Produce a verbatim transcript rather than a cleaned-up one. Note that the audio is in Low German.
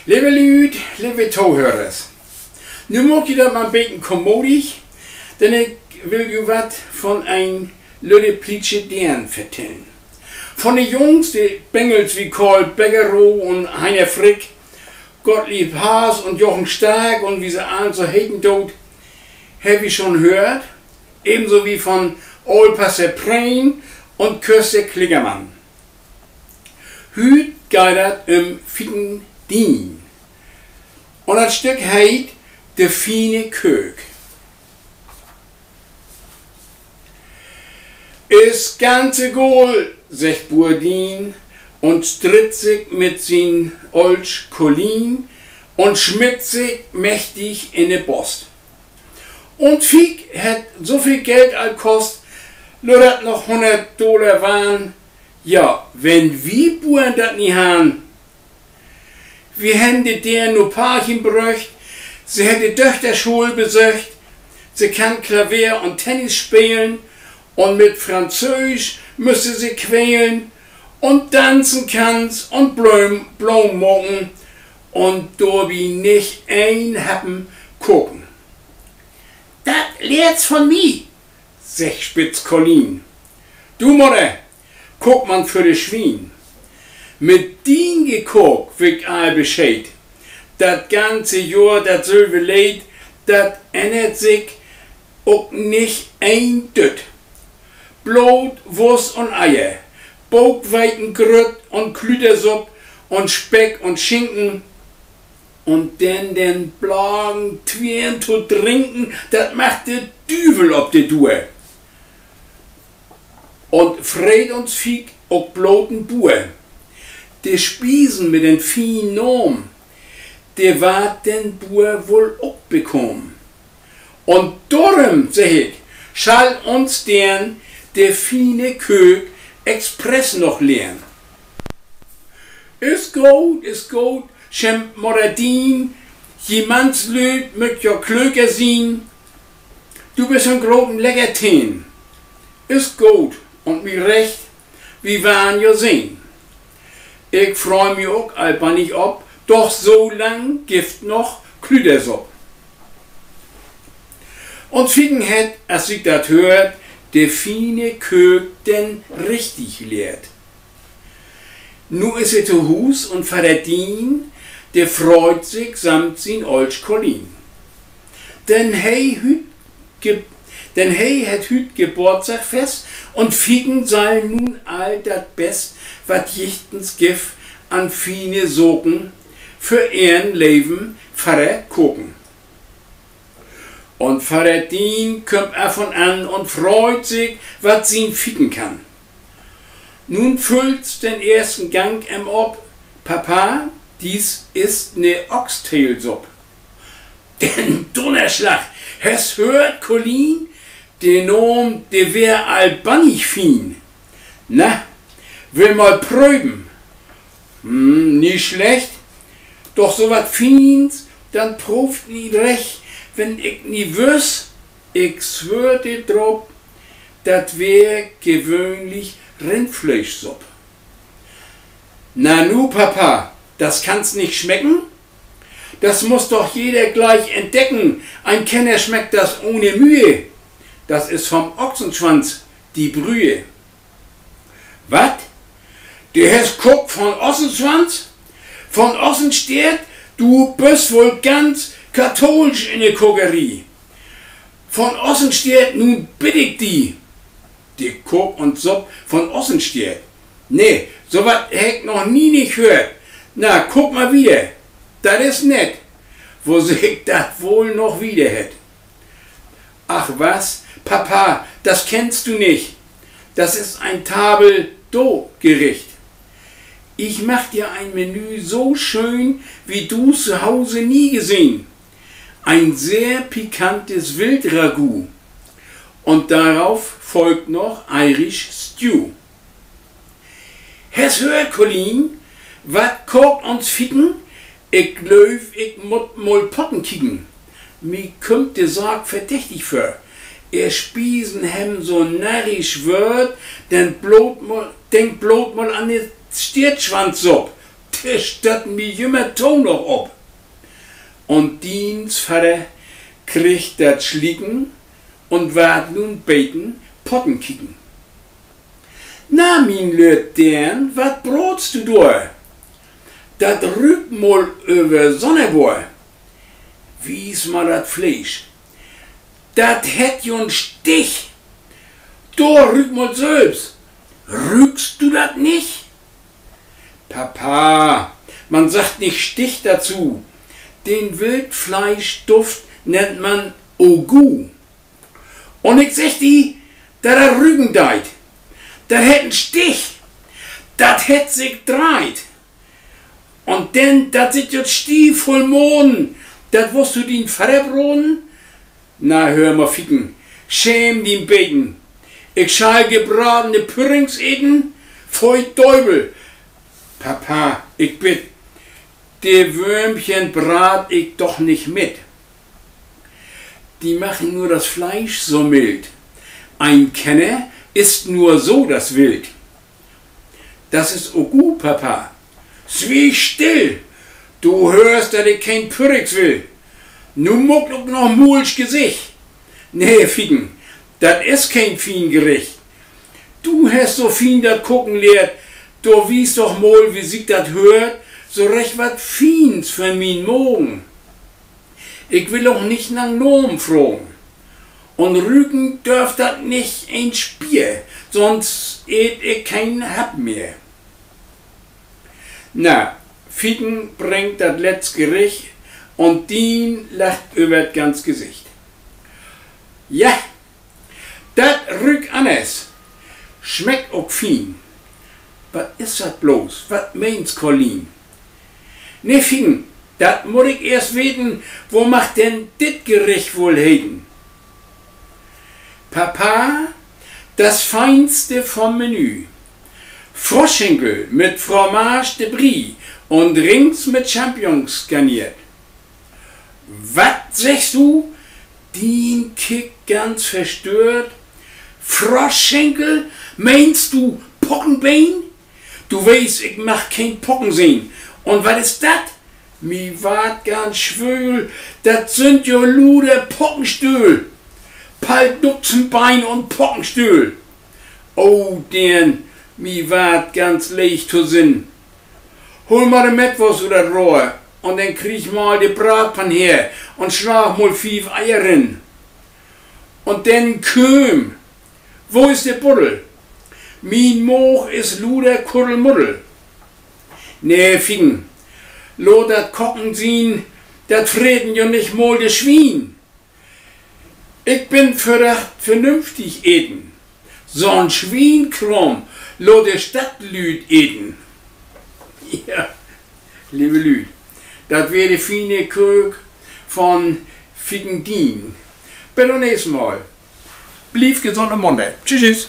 Leve Lüüd, leve Tohörers, nu maakt ji dat mal 'n beten kommodig, denn ik will ju wat von en lütte plietsche Deern vertellen. Von de Jungs, de Bengels wi Korl Beggerow un Heiner Frick, Gottlieb Haas un Jochen Stark un wi se all so heten doot, hebbt wi schon höört, evenso wi von Oolpasser Preen un Köster Klickermann. Hüüt geiht dat üm Fieken Dien. Un dat Stück heet De fiene Köök. Is ganz egal, seggt Buur Dien un stritt sik mit sien Olsch Kolin un smitt sik mächtig in de Bost. Uns Fiek hett so veel Geld al kost, laat dat noch hunnert Dollar warrn, ja, wenn wi Buern dat nich harrn. Wi hebbt de Deern na Parchim bröcht, se hett de Döchterschool besöcht, se kann Klaveer un Tennis spelen, un mit Franzöösch müss se sik quälen, un danzen kann s' un Blööm-, Blomen maken, un dorbi nich een Happen kaken. Dat lehrt s' von mi, seggt spitz Kolin. Du, Mudder, kaak man för de Swien. Mit dien Gekaak weet ik all Bescheed. Dat ganze Johr dat sülve Leed, dat ännert sik ok nich een Dütt. Bloot Wust un Eier, Bookwetengrütt un Klütersupp un Speck un Schinken, un denn den Blagen Twien to drinken, dat maakt de Düvel op de Duur. Un freet uns Fiek ok bloot en Buur. De Spiesen mit den fienen Namen, de warrt den Buur woll ok bekamen. Un dorüm, segg ik, schall uns Deern de fiene Köök express noch lehren. Is goot, is goot, schimpt Mudder Dien, ji Mannslüüd mööt jo klöker sien. Du büst en groten Leckerteen. Is goot un mi recht, wi warrn jo sehn. Ik frei mi ok al bannig op, doch so lang gifft noch Klütersupp. Un Fieken hett, as sik dat höört, de fiene Köök denn richtig lehrt. Nu is se to Huus un Vadder Dien, de freut sik samt sien Olsch Kolin. Denn he hüüt ge-, denn he hett hüüt Geboortsdag fest un Fieken sall nu all dat Best, wat jichtens gifft an fiene Saken, för ehren leven Vadder kaken. Un Vadder Dien kümmt af un an un freut sik, wat sien Fieken kann. Nu füllt s' den eersten Gang em op: Papa, dies ist 'ne Oxtailsupp. Den Dunnerslag, hest höört, Kolin? De Naam, de weer al bannig fien. Na, will mal pröven. Hm, nich slecht. Doch so wat Fiens, dat pröövt nich recht, wenn ik nich wüss, ik swöör di drop, dat weer gewöhnlich Rindfleeschsupp. Nanu, Papa, das kann's nicht schmecken? Das muss doch jeder gleich entdecken. Ein Kenner schmeckt das ohne Mühe. Das ist vom Ochsenschwanz die Brühe. Wat? Du hest kaakt von Ossenswanz? Von Ossensteert? Du büst woll ganz kathoolsch in de Kakerie. Von Ossensteert, nu bidd ik di. De Kaak un Supp von Ossensteert? Nee, so wat heff ik noch nie nich höört. Na, kaak mal wieder. Dat is nett. Wo sik dat woll noch wieder hett. Ach was, Papa, das kennst du nicht. Das ist ein Table-d'hôte-Gericht. Ich mach dir ein Menü so schön, wie du's zu Hause nie gesehen. Ein sehr pikantes Wildragout. Und darauf folgt noch Irish Stew. Hest höört, Kolin, wat kaakt uns Fieken? Ik glööv, ik mutt mal potten kieken. Mi kümmt de Saak verdächtig vör. Ehr Spiesen hebben so 'n narrisch Wöör, denn bloot mal, denk bloot mal an de Steertschwanzsupp. de stött mi jümmer to noch op. Un Diens Vadder kriggt dat Slieken un warrt nu 'n beten pottenkieken. Na, mien lütt Deern, wat braadst du dor? Dat rüükt mal över sonnerbor. Wies mal dat Fleesch. Dat hett jo 'n Stich. Dor, rüük mal sülvst. Rüükst du dat nich? Papa, man seggt nich Stich dorto. Den Wildfleischduft nennt man Agu. Un ik segg di, dat dat rüken deit. Dat hett en Stich. Dat hett sik dreiht. Un denn, dat sitt jo stief vull Maden. Dat wullt du dien Vadder braden? Na, höör mal, Fieken, schäm di 'n beten. Ik schall gebradene Pürings eten? Pfui Düvel! Papa, ik bidd, de Wörmchen braad ik doch nich mit. Die machen nur das Fleisch so mild. Ein Kenner isst nur so das Wild. Dat is Agu, Papa. Swieg still! Du höörst, dat ik keen Pürings will. Nu maak ok noch mulsch Gesicht. Nee, Fieken, dat is keen fien Gericht. Du hest so fien dat Koken lehrt, dor wies doch mal, wo sik dat höört, so recht wat Fiens för mien Magen. Ik will ok nich na 'n Naam fragen. Un rüken dörf dat nich eens Spier, sünst eet ik keen Happ mehr. Na, Fieken bringt dat letzt Gericht un Dien lacht över 't ganz Gesicht. Ja, dat rüükt anners. Smeckt ok fien. Wat is dat blots? Wat meenst, Korlin? Nee, Fieken, dat mutt ik eerst weten, wo mag denn dit Gericht woll heten? Papa, das Feinste vom Menü. Froschschenkel mit Fromage de Brie un rings mit Champignons garniert. Wat seggst du? Dien kickt ganz verstört. Froschschenkel? Meenst du Poggenbeen? Du weetst, ik mag keen Poggen sehn. Un wat is dat? Mi warrt ganz swööl. Dat sünd jo luder Poggenstöhl. Pall Duxenbeen un Poggenstöhl. Oh, Deern, mi warrt ganz leeg to Sinn. Hol mal de Mettwust ut dat Rohr un denn krieg mal de Braatpann her un slaag mal fief Eier rin. Un denn Kööm. Wo is de Buddel? Mien Maag is luder Kuddelmuddel. Nee, Fieken, laat dat Kocken sien, dat freten jo nich mal de Swien. Ik bün för dat vernünftig Eten. So'n Swienkraam laat de Stadtlüüd eten. Ja, leve Lüüd, dat weer de fiene Köök von Fieken Dien. Bit to'n nächsten Mal. Blievt gesund un munter. Tschüss, tschüss.